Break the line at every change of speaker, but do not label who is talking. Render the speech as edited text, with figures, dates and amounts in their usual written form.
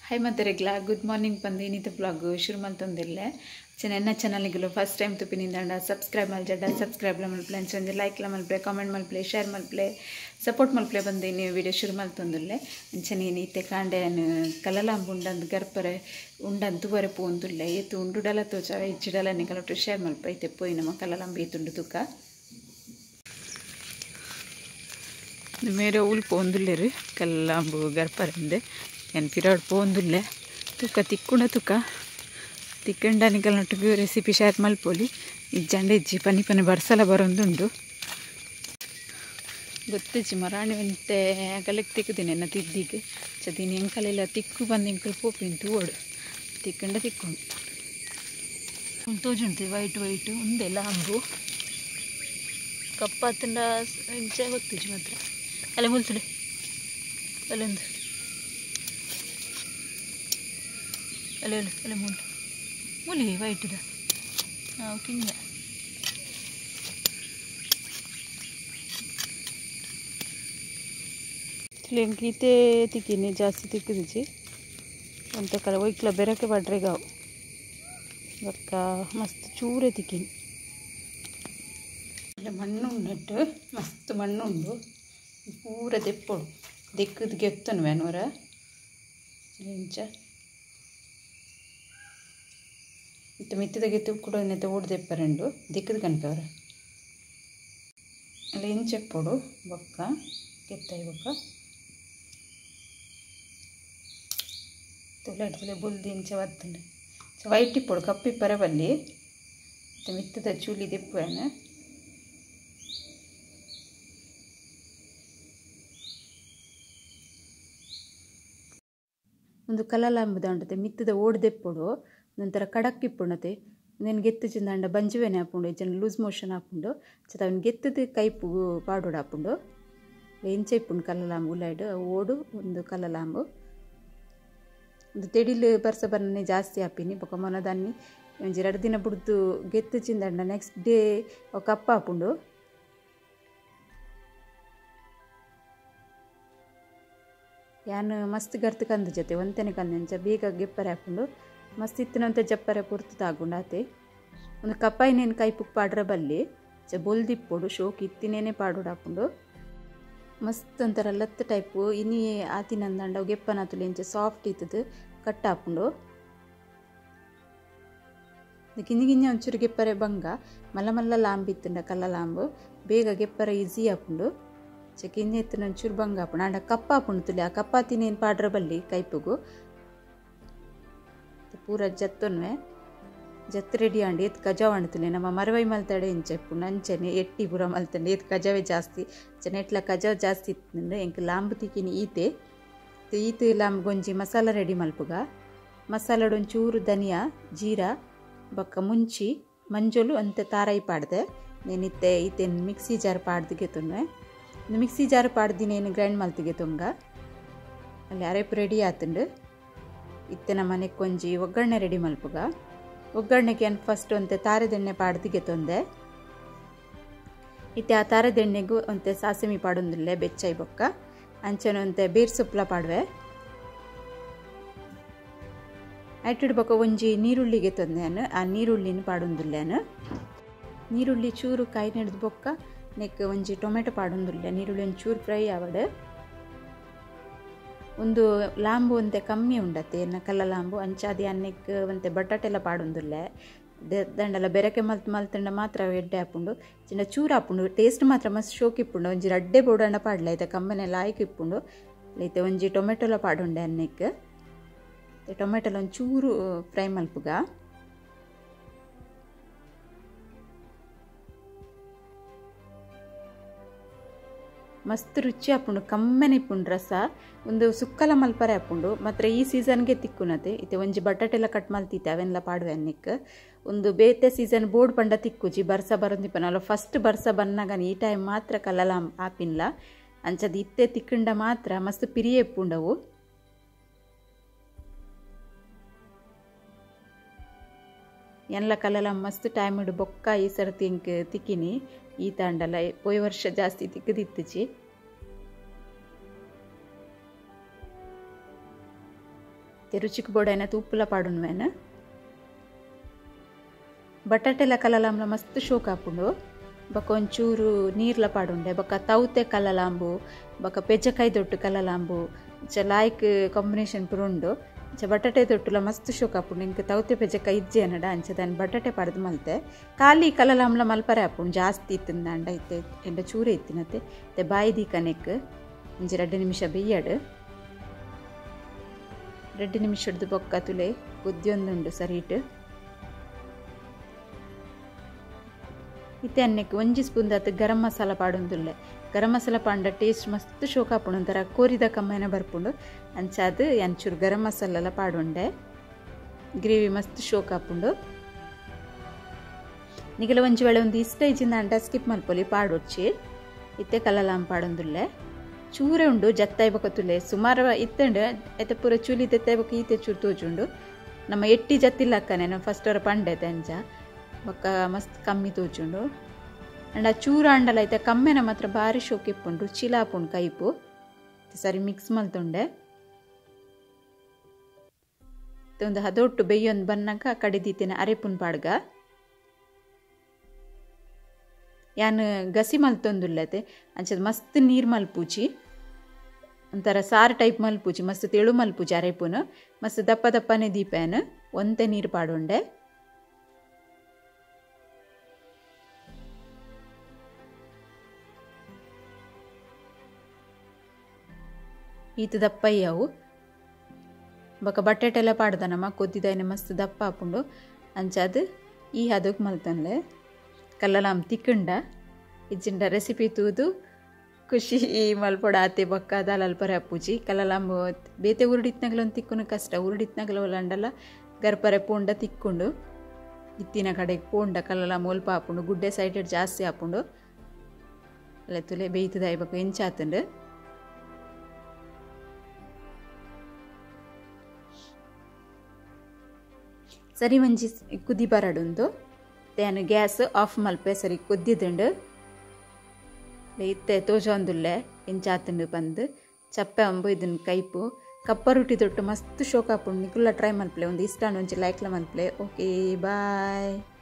Hi ಮತ್ತರೆಗ್ಲ good morning ಬಂದು ಇನ್ನಿತ blog ಶುರು ಮಲ್ತೊಂದಿಲ್ಲೆ ಚೆನ್ನ ಚಾನಲ್ಗೆ ಫಸ್ಟ್ ಟೈಮ್ ತುಪ್ಪಿನಿಂದ ಸಬ್ಸ್ಕ್ರೈಬ್ ಮಲ್ಜಡ್ಡ ಸಬ್ಸ್ಕ್ರೈಬ್ ಮಲ್ಪ್ಲೆ ಅಂಚೆ ಲೈಕ್ ಮಲ್ಪ್ಲೆ ಕಾಮೆಂಟ್ ಮಲ್ಪ್ಲೆ ಶೇರ್ ಮಲ್ಪ್ಲೆ ಸಪೋರ್ಟ್ ಮಲ್ಪ್ಲೆ ಬಂದು ನೀವು ವಿಡಿಯೋ ಶುರು ಮಲ್ತೊಂದಿಲ್ಲೆ ಅಂಚನೆ ಈತೆ ಕಾಂಡೆ ಕಲಲಾಂಬು ಉಂಡಂದು ಗರ್ಪರೆ ಉಂಡಂದು ತುವರೆ ಪೋಂದುಲ್ಲೆ ಏತು ಉಂಡುಡಲ ತೋಚಾವೆ ಇಚ್ಚಿಡಲ ನಿಕಲೊಟ್ಟು ಶೇರ್ ಮಲ್ಪ ಐತೆ ಪೋಯಿ ನಮ್ಮ ಕಲಲಾಂಬು ಏತುಂಡು ತೂಕ ಮೇರೆ ಉಲ್ ಪೋಂದುಲ್ಲೇರು ಕಲ್ಲಾಂಬು ಗರ್ಪರೆಂದೆ ಏನು ಪಿರಾಡ್ ಪೋಂದುಲ್ಲೆ ತುಕ್ಕ ತಿಕ್ಕುಂಡ ತುಕ್ಕ ತಿಕ್ಕಂಡ ನಿಕಲ್ನೊಟ್ಟಿಗೆ ರೆಸಿಪಿ ಶೇರ್ ಮಲ್ಪೋಲಿ ಇಜ್ಜಂಡ ಇಜ್ಜಿ ಪನಿ ಪನಿ ಬರ್ಸಲ ಬರೋಂದುಂಡು ಗೊತ್ತಿಜ್ಜಿ ಮರಾಣಿ ಒಂತೆ ಗಲಕ್ಕೆ ತಿಕ್ಕುದಿನಿ ಎನ್ನ ತಿದ್ದಿಗೆ ಚದಿನಿ ಎಂಕಲೆಲ್ಲ ತಿಕ್ಕು ಬಂದು ಎಂಕಲ್ ಪೋಪಿನ ತೂವಡು ತಿಕ್ಕಂಡ ತಿಕ್ಕೊಂಡು ತೋಜುಂಟು ವೈಟ್ ವೈಟ್ ಉಂದೆಲ್ಲ ಅಂಬು ಕಪ್ಪಾತಂಡ ಇಂಚ ಗೊತ್ತಿಜ್ಜಿ ಮಾತ್ರ ಅಲ್ಲೇ ಮುಲ್ತುಡೆ ಅಲ್ಲೊಂದು ಅಲ್ಲೇ ಅಲ್ಲೇ ಮುಲ್ ಮುಲಿ ವೈಟ್ದ ನಾವು ಕಿಂಜ ಗೀತೆ ತಿಕ್ಕಿನಿ ಜಾಸ್ತಿ ತಿಕ್ಕದಿಜ್ಜಿ ಒಂತೆ ಕಡೆ ಒಯ್ಕ್ಲ ಬೆರಕೆ ಬಡ್ರೆಗಾವು ಬೊಕ್ಕ ಮಸ್ತ್ ಚೂರೆ ತಿಕ್ಕಿನಿ ಮಣ್ಣು ಉಂಡಟ್ಟು ಮಸ್ತ್ ಮಣ್ಣು ಉಂಡು ಪೂರ ದೆಪ್ಪೊಡು ದೆಕ್ಕದ ಗೆತ್ತನು ವೆನೋರ ಇಂಚ ಇತ್ತ ಮಿತ್ತದ ಗೆತ್ತು ಕೂಡ ನೆತ್ತ ಓಡು ದೆಪ್ಪರೆಂಡು ದಿಕ್ಕದ ಕನಕವರ ಅಲ್ಲಿ ಇಂಚೆಪ್ಪೊಡು ಬೊಕ್ಕ ಗೆತ್ತಾಯಿ ಬೊಕ್ಕ ತುಲೆ ತುಲೆ ಬುಲ್ದು ಇಂಚ ಬತ್ತುಂಡು ವೈಟ್ ಇಪ್ಪೊಡು ಕಪ್ಪಿಪ್ಪರೆ ಬಲ್ಲಿ ಮತ್ತು ಮಿತ್ತದ ಚೂಲಿ ದೆಪ್ಪುವೆನ ಒಂದು ಕಲಲಾಂಬುದ ಮಿತ್ತದ ಓಡು ದೆಪ್ಪೊಡು ನಂತರ ಕಡಕ್ ಇಪ್ಪುಂಡತೆ నేను ಗೆತ್ತು ಚಿಂದಾಂಡ ಬಂಜುವೆನೆ ಆಪುಂಡು ಇಜ್ಜಂಡ ಲೂಸ್ ಮೋಷನ್ ಆಪುಂಡು ಚತ ಅವನು ಗೆತ್ತದ ಕೈಪು ಪಾಡೋಡು ಆಪುಂಡು ಎಂಚ ಇಪ್ಪುಂಡು ಕಲ್ಲಲಾಂಬು ಉಲಾಯ್ಡು ಓಡು ಒಂದು ಕಲ್ಲಲಾಂಬು ಒಂದು ತೆಡಿಲು ಬರ್ಸ ಬರ್ನೇ ಜಾಸ್ತಿ ಆಪಿನಿ ಬೊಕ ಮೊನದಾನ್ನಿ ಒಂಜಿ ರಡ್ಡ್ ದಿನ ಬುಡ್ದು ಗೆತ್ತು ಚಿಂದಾಂಡ ನೆಕ್ಸ್ಟ್ ಡೇ ಕಪ್ಪ ಆಪುಂಡು ಯಾನ್ ಮಸ್ತ್ ಗರ್ತು ಕಂದು ಜೊತೆ ಒಂತೆನೆ ಕಂದು ಅಂಚ ಬೇಗ ಗೆಪ್ಪರೆ ಆಪುಂಡು ಮಸ್ತ್ ಇತ್ತಿನಂತೆ ಜಪ್ಪರೆ ಪೊರ್ತು ತಾಗುಂಡು ಆತೆ ಒಂದು ಕಪ್ಪಾಯಿನೇನು ಕೈಪುಕ್ ಪಾಡ್ರ ಬಲ್ಲಿ ಚ ಬೊಲ್ದಿಪ್ಪೊಡು ಶೋಕ್ ಇತ್ತಿನೇನೆ ಪಾಡೋಡು ಆಪುಂಡು ಮಸ್ತ್ ಒಂಥರ ಲತ್ತು ಟೈಪು ಇನಿ ಆತಿನಂದಂಡ ಗೆಪ್ಪನಾತುಲಿ ಇಂಚ ಸಾಫ್ಟ್ ಇತ್ತದು ಕಟ್ ಆಪುಂಡು ಗಿಂಜಿ ಗಿಂಜ ಒಂಚೂರು ಗೆಪ್ಪರೆ ಬಂಗ ಮಲ್ಲ ಮಲ್ಲ ಲಾಂಬು ಇತ್ತುಂಡ ಕಲ್ಲ ಲಾಂಬು ಬೇಗ ಗೆಪ್ಪರೆ ಈಸಿ ಆಪುಂಡು ಚ ಕಿಂಜ ಇತ್ತಿನ ಒಂಚೂರು ಬಂಗ ಆಪುಂಡು ಆಂಡ ಕಪ್ಪ ಆಪುಂಡು ತುಲಿ ಆ ಕಪ್ಪಾತಿನೇನು ಪಾಡ್ರ ಬಲ್ಲಿ ಕೈಪುಗು ಪೂರ ಜತ್ತೊನ್ವೆ ಜತ್ತು ರೆಡಿ ಆಂಡ್ ಏತ್ ಕಜಾವ್ ಅಂಡ್ತುಲೆ ನಮ್ಮ ಮರವೈ ಮಲ್ತಡೆ ಇಂಚ ಇಪ್ಪುಂಡು ಅಂಚನೆ ಎಟ್ಟಿ ಪೂರ ಮಲ್ತಂಡೆ ಏತ್ ಕಜಾವೇ ಜಾಸ್ತಿ ಚೆನ್ನ ಎಟ್ಲ ಕಜಾವ್ ಜಾಸ್ತಿ ಇತ್ತಂದ್ರೆ ಎಂಕ್ ಲಾಂಬು ತಿಕ್ಕಿನಿ ಈತೆ ಈತೆ ಲಾಂಬು ಮಸಾಲ ರೆಡಿ ಮಲ್ಪುಗ ಮಸಾಲಡು ಒಂಚೂರು ಧನಿಯಾ ಜೀರಾ ಬೊಕ್ಕ ಮುಂಚಿ ಮಂಜೊಲು ಅಂತೆ ತಾರಾಯಿ ಪಾಡ್ದೆ నేను ಇತ್ತೆ ಈತೆ ಮಿಕ್ಸಿ ಜಾರ್ ಪಾಡ್ದಿಗೆ ತೊನ್ವೆ ಮಿಕ್ಸಿ ಜಾರ್ ಪಾಡ್ದಿ నేను ಗ್ರೈಂಡ್ ಮಲ್ತಿಗೆ ತೊಂಗ ಅಲ್ಲಿ ಅರೆಪು ರೆಡಿ ಆತುಂಡು ಇತ್ತೆ ನಮ್ಮ ಕೊಂಜಿ ಒಗ್ಗರಣೆ ರೆಡಿ ಮಲ್ಪುಗ ಒಗ್ಗರಣೆಗೆ ಫಸ್ಟ್ ಒಂತೆ ತಾರೆದೆಣ್ಣೆ ಪಾಡ್ದಿಗೆ ತೊಂದೆ ಇತ್ತೆ ಆ ತಾರೆದೆಣ್ಣೆಗೂ ಒಂತೆ ಸಾಸಿಮಿ ಪಾಡೊಂದುಲ್ಲೆ ಬೆಚ್ಚಾಯಿ ಬೊಕ್ಕ ಅಂಚನೆ ಒಂತೆ ಬೇರ್ ಸೊಪ್ಪುಲ ಪಾಡುವೆ ಐಟಿಡ್ ಬೊಕ್ಕ ಒಂಜಿ ನೀರುಳ್ಳಿಗೆ ತೊಂದೆ ಆ ನೀರುಳ್ಳಿನ ಪಾಡೊಂದುಲ್ಲೆ ನೀರುಳ್ಳಿ ಚೂರು ಕಾಯಿ ನೆಡ್ದು ಬೊಕ್ಕ ನೆಕ್ ಒಂಜಿ ಟೊಮೆಟೊ ಪಾಡೊಂದುಲ್ಲೆ ನೀರುಳ್ಳಿ ಒಂದು ಚೂರು ಫ್ರೈ ಆವಡು ಒಂದು ಲಾಂಬು ಒಂತೆ ಕಮ್ಮಿ ಉಂಡತೆ ಎನ್ನ ಕಲ್ಲ ಲಾಂಬು ಅಂಚಾದಿ ಅನ್ನಕ್ಕೆ ಒಂತೆ ಬಟಾಟೆಲ್ಲ ಪಾಡೊಂದುಲ್ಲೆ ದಂಡಲ ಬೆರಕೆ ಮಲ್ತ್ ಮಲ್ತಂಡ ಮಾತ್ರ ಎಡ್ಡೆ ಆಪುಂಡು ಚಿನ್ನ ಚೂರು ಆಪುಂಡು ಟೇಸ್ಟ್ ಮಾತ್ರ ಮಸ್ತ್ ಶೋಕ್ ಇಪ್ಪುಂಡು ಒಂಜಿ ರಡ್ಡೆ ಬೋಡಂಡ ಪಾಡ್ಲೆ ಐತೆ ಕಮ್ಮನೆ ಲಾಯ್ಕ್ ಇಪ್ಪುಂಡು ಐತೆ ಒಂಜಿ ಟೊಮೆಟೊಲ ಪಾಡುಂಡೆ ಅನ್ನಕ್ಕೆ ಟೊಮೆಟೊಲ ಒಂದು ಚೂರು ಫ್ರೈ ಮಲ್ಪುಗ ಮಸ್ತ್ ರುಚಿ ಆಪುಂಡು ಕಮ್ಮೆನೆ ಇಪ್ಪುಂಡು ರಸ ಒಂದು ಸುಕ್ಕಲ ಮಲ್ಪರೆ ಆಪುಂಡು ಮಾತ್ರ ಈ ಸೀಸನ್ಗೆ ತಿಕ್ಕುನತೆ ಇತ್ತೆ ಒಂಜಿ ಬಟಾಟೆಲ್ಲ ಕಟ್ ಮಲ್ತಿತ್ತೆ ಅವೆಲ್ಲ ಪಾಡುವೆ ಅನ್ನಿಕ್ ಒಂದು ಬೇತೆ ಸೀಸನ್ ಬೋರ್ಡ್ ಪಂಡ ತಿಕ್ಕುಜಿ ಬರ್ಸ ಬರೋದಿಪ್ಪನಲ್ಲ ಫಸ್ಟ್ ಬರ್ಸ ಬನ್ನಾಗ ಈ ಟೈಮ್ ಮಾತ್ರ ಕಲ್ಲಲ ಆಪಿನ್ಲ ಅಂಚದ ಇತ್ತೆ ತಿಕ್ಕಂಡ ಮಾತ್ರ ಮಸ್ತ್ ಪಿರಿಯೆ ಇಪ್ಪುಂಡವು ಎಲ್ಲ ಕಲ್ಲಲ ಮಸ್ತ್ ಟೈಮ್ ಇಡು ಬೊಕ್ಕ ಈ ಸರ್ತಿ ಇಂಕ್ ತಿಕ್ಕಿನಿ ಈ ತಾಂಡಲ ಪೋಯ್ ವರ್ಷ ಜಾಸ್ತಿ ತಿಕ್ಕದಿತ್ತುಜಿ ರುಚಿಕ್ ಬೋಡೈನ ಉಪ್ಪುಲ ಪಾಡುನ್ವೇನು. ಬಟಾಟೆಲ ಕಲಲಾಂಬ್ಲ ಮಸ್ತ್ ಶೋಕ್ ಆಪುಂಡು. ಬೊಕ ಒಂಚೂರು ನೀರ್ಲ ಪಾಡುಂಡೆ. ಬೊಕ ತೌತೆ ಕಲಲಾಂಬು ಬೊಕ ಪೆಜಕಾಯಿ ದೊಟ್ಟು ಕಲಲಾಂಬು ಇಂಚ ಲಾಯ್ಕ್ ಕಾಂಬಿನೇಷನ್ ಪೂರ ಉಂಡು. ಇಂಚ ಬಟಾಟೆ ದೊಟ್ಟುಲ ಮಸ್ತ್ ಶೋಕ್ ಆಪುಂಡು. ಇಂಕ ತೌತೆ ಪೆಜಕಾಯಿ ಇಜ್ಜೆ ಅನ್ನಡ ಅಂಚ ದಾನ್ ಬಟಾಟೆ ಪಾಡ್ದು ಮಲ್ತೆ. ಖಾಲಿ ಕಲಲಾಂಬ್ಲ ಮಲ್ಪರೆ ಆಪುಂಡು ಜಾಸ್ತಿ ಇತ್ತಿಂದಾಂಡ ಇತ್ತೆ ಎಂಡ ಚೂರೆ ಇತ್ತಿನತೆ. ಇತ್ತೆ ಬಾಯಿ ದೀಕನೆಕ್ ಒಂಜಿ 2 ನಿಮಿಷ ಬೇಯ್ಯಡು. 2 ನಿಮಿಷದ ಬೊಕ್ಕ ತುಲೆ ಕುದ್ಯೊಂದುಂಡು ಸರಿಟ್. ಇತ್ತೆ ಅನ್ನಕ್ಕೆ ಒಂಜಿ ಸ್ಪೂನ್ ದಾತ್ ಗರಂ ಮಸಾಲ ಪಾಡೊಂದುಲ್ಲೆ. ಗರಂ ಮಸಾಲ ಪಾಂಡ ಟೇಸ್ಟ್ ಮಸ್ತ್ ಶೋಕ ಆಪುಂಡು, ಒಂಥರ ಕೋರಿದ ಕಮ್ಮನೆ ಬರ್ಪುಂಡು. ಅಂಚಾದ್ ಒಂಚೂರು ಗರಂ ಮಸಾಲೆಲ್ಲ ಪಾಡುಂಡೆ, ಗ್ರೇವಿ ಮಸ್ತ್ ಶೋಕ ಆಪುಂಡು. ನಿಗಲ ಒಂಜಿ ವೇಳೆ ಒಂದು ಇಷ್ಟ ಇಜ್ಜಿಂದ ಅಂಡ ಸ್ಕಿಪ್ ಮಲ್ಪೊಲಿ ಪಾಡೊಚ್ಚಿ. ಇತ್ತೆ ಕಲಲಾಂ ಪಾಡೊಂದುಲ್ಲೆ. ಚೂರೆ ಉಂಡು ಜತ್ತಾಯಿ ಬೊಕ ತುಲೆ ಸುಮಾರು ಇತ್ತಂಡು ಐತೆ ಪೂರ ಚೂಲಿ ತೆತ್ತಾಯಿ ಬೊಕ ಈತೆ ಚೂರು ತೋಜುಂಡು. ನಮ್ಮ ಎಟ್ಟಿ ಜತ್ತಿಲ್ಲ ಅಕ್ಕನೆ ನಾವು ಫಸ್ಟ್ ಅವರ ಪಂಡೆ ಅಂಚ ಬೊಕ್ಕ ಮಸ್ತ್ ಕಮ್ಮಿ ತೋಜುಂಡು. ಅಂಡ ಚೂರು ಅಂಡಲ ಐತೆ ಕಮ್ಮೆನ ಮಾತ್ರ ಭಾರಿ ಶೋಕ್ ಇಪ್ಪುಂಡು, ರುಚಿಲ ಆಪುಂಡು ಕೈಪು. ಸರಿ ಮಿಕ್ಸ್ ಮಲ್ತುಂಡೆ. ಒಂದು ಹದೊಟ್ಟು ಬೆಯ್ಯೊಂದು ಬನ್ನಕ ಕಡಿದೀತಿನ ಅರೆಪುನ್ ಪಾಡ್ಗ. ಯಾನ್ ಗಸಿ ಮಲ್ತೊಂದುಲ್ಲತೆ ಅಂಚದ ಮಸ್ತ್ ನೀರು ಮಲ್ಪೂಚಿ, ಒಂಥರ ಸಾರು ಟೈಪ್ ಮಲ್ಪೂಚಿ, ಮಸ್ತ್ ತೆಳು ಮಲ್ಪೂಚಿ ಅರೆಪುನು. ಮಸ್ತ್ ದಪ್ಪ ದಪ್ಪನೆ ದೀಪೇನು ಒಂತೆ ನೀರು ಪಾಡುಂಡೆ. ಈತ ದಪ್ಪ ಅವು ಬೊಕ ಬಟಾಟೆಲ್ಲ ಪಾಡ್ದ ನಮ್ಮ ಕೊದ್ದಿದಾಯನೆ ಮಸ್ತ್ ದಪ್ಪ ಆಪುಂಡು. ಅಂಚಾದ್ ಈ ಹದಕ್ ಮಲ್ತನ್ಲೆ ಕಲ್ಲಲಾಂ ತಿಕ್ಕಂಡ ಇಜ್ಜಿಂಡ ರೆಸಿಪಿ ತೂದು ಖುಷಿ ಮಲ್ಪೊಡ ಆತೆ ಬೊಕ್ಕ ದಾಲಲ್ಪರೆ ಅಪ್ಪುಜಿ. ಕಲ್ಲಲಾಂಬ್ ಬೇತೆ ಉರುಡಿತ್ನಾಗಲ ಒಂದು ತಿಕ್ಕುನು ಕಷ್ಟ, ಉರುಡಿತ್ನಾಗಲ ಒಲಂಡಲ ಗರ್ಪರೆ ಪೋಂಡ ತಿಕ್ಕೊಂಡು ಇತ್ತಿನ ಕಡೆಗೆ ಪೋಂಡ ಕಲ್ಲಲಾಂಬ್ ಒಲ್ಪ ಆಪುಂಡು, ಗುಡ್ಡೆ ಸೈಟೆಡ್ ಜಾಸ್ತಿ ಆಪುಂಡು. ಅಲ್ಲ ತುಲೆ ಬೇಯ್ತದಾಯಿ ಬೊಕ್ಕ ಎಂಚಾತುಂಡು. ಸರಿ ಒಂಜಿ ಕುದಿ ಬರಡುಂದು ತಾನು ಗ್ಯಾಸ್ ಆಫ್ ಮಲ್ಪೆ ಸರಿ ಕುದ್ದಿದುಂಡು. ಇತ್ತೆ ತೋಜೊಂದುಲ್ಲೆ ಎಂಚಾತುಂಡು ಬಂದು ಚಪ್ಪೆ ಅಂಬು ಇದನ್ನ ಕೈಪು ಕಪ್ಪ ರೊಟ್ಟಿ ದೊಟ್ಟು ಮಸ್ತ್ ಶೋಕ ಆಪುಂಡು. ನಿಕುಲ್ಲ ಟ್ರೈ ಮಲ್ಪಲೆ, ಒಂದು ಇಷ್ಟ ಒಂಜಿ ಲೈಕ್ಲ ಮಲ್ಪಲೆ. Okay bye.